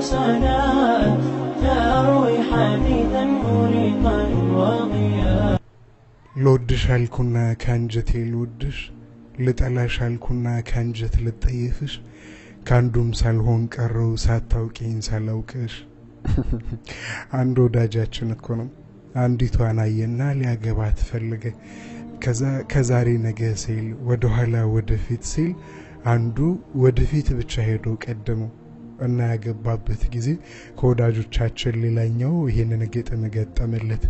سناء تروي حديثا مريقا وضياء. ልወድሽ አልኩና ከአንጀቴ ልወድሽ፣ ልጠላሽ አልኩና ከአንጀት ልጠየፍሽ፣ ከአንዱም ሳልሆን ቀረው ሳታውቂኝ ሳላውቅሽ። አንድ ወዳጃችን እኮ ነው፣ አንዲቷን አየና ሊያገባት ፈለገ። ከዛሬ ነገ ሲል፣ ወደኋላ ወደፊት ሲል፣ አንዱ ወደፊት ብቻ ሄዶ ቀደመው እና ያገባበት ጊዜ ከወዳጆቻችን ሌላኛው ይህንን ግጥም ገጠመለት።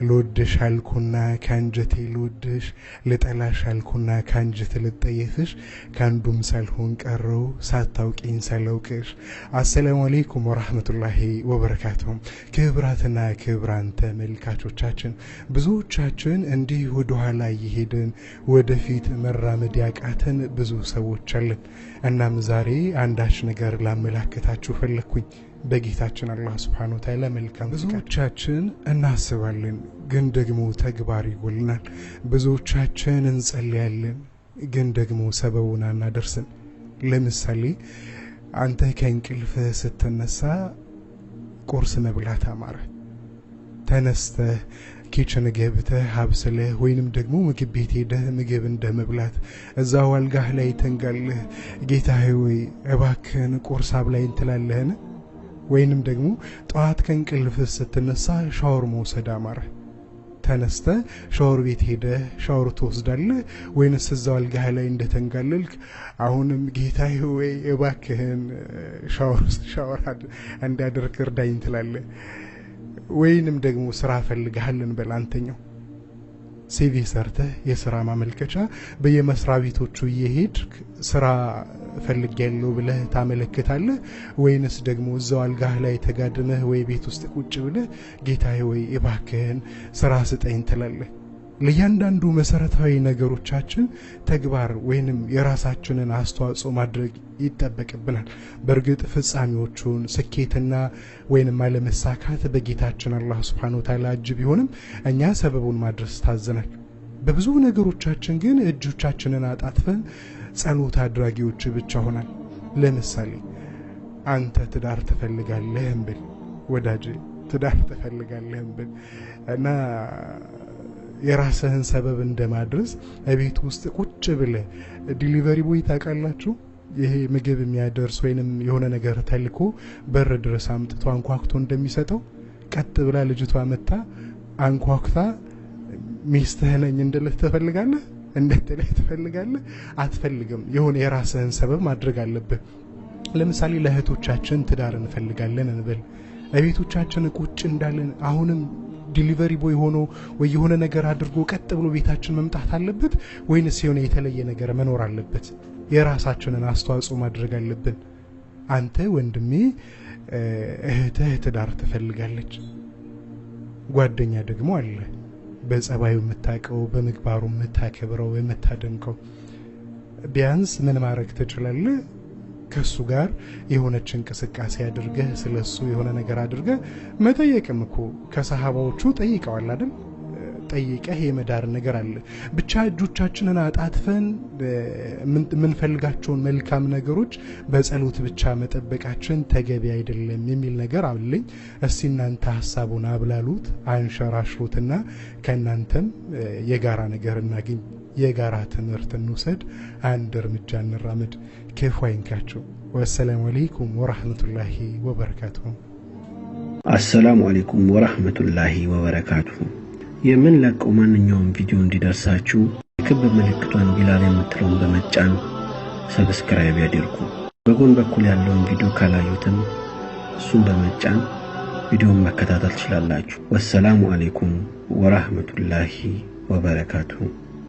ልወድሽ አልኩና ከአንጀቴ ልወድሽ፣ ልጠላሽ አልኩና ከአንጀት ልጠየፍሽ፣ ከአንዱም ሳልሆን ቀረው ሳታውቂኝ ሳላውቅሽ። አሰላሙ አሌይኩም ወራህመቱላሂ ወበረካቱሁ። ክብራትና ክብራን ተመልካቾቻችን፣ ብዙዎቻችን እንዲህ ወደኋላ እየሄድን ወደፊት መራመድ ያቃተን ብዙ ሰዎች አለን። እናም ዛሬ አንዳች ነገር ላመላክታችሁ ፈለግኩኝ። በጌታችን አላህ ስብሓነ ወተዓላ መልካም። ብዙዎቻችን እናስባለን፣ ግን ደግሞ ተግባር ይጎልናል። ብዙዎቻችን እንጸልያለን፣ ግን ደግሞ ሰበቡን አናደርስም። ለምሳሌ አንተ ከእንቅልፍ ስትነሳ ቁርስ መብላት አማረ። ተነስተህ kitchen ገብተህ አብስለህ ወይንም ደግሞ ምግብ ቤት ሄደህ ምግብ እንደ መብላት እዛው አልጋህ ላይ ተንጋለህ ጌታዬ ወይ እባክህን ቁርስ አብላኝ ትላለህን? ወይንም ደግሞ ጠዋት ከእንቅልፍ ስትነሳ ሻወር መውሰድ አማረህ። ተነስተህ ሻወር ቤት ሄደህ ሻወር ትወስዳለህ ወይንስ እዛው አልጋህ ላይ እንደተንጋለልክ አሁንም ጌታዬ ወይ እባክህን ሻወር እንዳደርግ እርዳኝ ትላለህ? ወይንም ደግሞ ስራ ፈልገሃል እንበል። አንተኛው CV ሰርተህ የስራ ማመልከቻ በየመስሪያ ቤቶቹ እየሄድክ ስራ ፈልጌያለሁ ብለህ ታመለክታለህ ወይንስ ደግሞ እዛው አልጋህ ላይ ተጋድመህ ወይ ቤት ውስጥ ቁጭ ብለህ ጌታዬ ወይ እባክህን ስራ ስጠኝ ትላለህ? ለእያንዳንዱ መሰረታዊ ነገሮቻችን ተግባር ወይንም የራሳችንን አስተዋጽኦ ማድረግ ይጠበቅብናል። በእርግጥ ፍጻሜዎቹን ስኬትና ወይንም አለመሳካት በጌታችን አላህ ስብሓነ ወተዓላ እጅ ቢሆንም እኛ ሰበቡን ማድረስ ታዘናል። በብዙ ነገሮቻችን ግን እጆቻችንን አጣጥፈን ጸሎት አድራጊዎች ብቻ ሆናል። ለምሳሌ አንተ ትዳር ትፈልጋለህ እንብል፣ ወዳጄ ትዳር ትፈልጋለህ እንብል እና የራስህን ሰበብ እንደማድረስ እቤት ውስጥ ቁጭ ብለህ፣ delivery boy ታውቃላችሁ? ይሄ ምግብ የሚያደርስ ወይንም የሆነ ነገር ተልኮ በር ድረስ አምጥቶ አንኳኩቶ እንደሚሰጠው፣ ቀጥ ብላ ልጅቷ መታ አንኳኩታ ሚስትህ ነኝ እንድልህ ትፈልጋለህ? እንድትልህ ትፈልጋለህ? አትፈልግም። የሆነ የራስህን ሰበብ ማድረግ አለብህ። ለምሳሌ ለእህቶቻችን ትዳር እንፈልጋለን እንበል። እቤቶቻችን ቁጭ እንዳለን አሁንም delivery boy ሆኖ ወይ የሆነ ነገር አድርጎ ቀጥ ብሎ ቤታችን መምጣት አለበት ወይንስ የሆነ የተለየ ነገር መኖር አለበት? የራሳችንን አስተዋጽኦ ማድረግ አለብን። አንተ ወንድሜ፣ እህትህ ትዳር ትፈልጋለች። ጓደኛ ደግሞ አለ፣ በጸባዩ የምታውቀው፣ በምግባሩ የምታከብረው፣ የምታደንቀው። ቢያንስ ምን ማድረግ ትችላለህ? ከሱ ጋር የሆነች እንቅስቃሴ አድርገህ ስለሱ የሆነ ነገር አድርገህ መጠየቅም እኮ ከሰሃባዎቹ ጠይቀዋል አይደል? ጠይቀህ የመዳር ነገር አለ። ብቻ እጆቻችንን አጣጥፈን የምንፈልጋቸውን መልካም ነገሮች በጸሎት ብቻ መጠበቃችን ተገቢ አይደለም የሚል ነገር አለኝ። እስቲ እናንተ ሀሳቡን አብላሉት፣ አንሸራሽሩትና ከእናንተም የጋራ ነገር እናግኝ፣ የጋራ ትምህርት እንውሰድ፣ አንድ እርምጃ እንራመድ። ክፉ አይንካችሁ። ወሰላሙ አለይኩም ወራህመቱላሂ ወበረካቱሁ። አሰላሙ አለይኩም ወራህመቱላሂ ወበረካቱሁ። የምንለቀው ማንኛውም ቪዲዮ እንዲደርሳችሁ የክብ ምልክቷን ቢላል የምትለውን በመጫን subscribe ያድርጉ። በጎን በኩል ያለውን ቪዲዮ ካላዩትም እሱን በመጫን ቪዲዮን መከታተል ትችላላችሁ። ወሰላሙ አለይኩም ወራህመቱላሂ ወበረካቱሁ።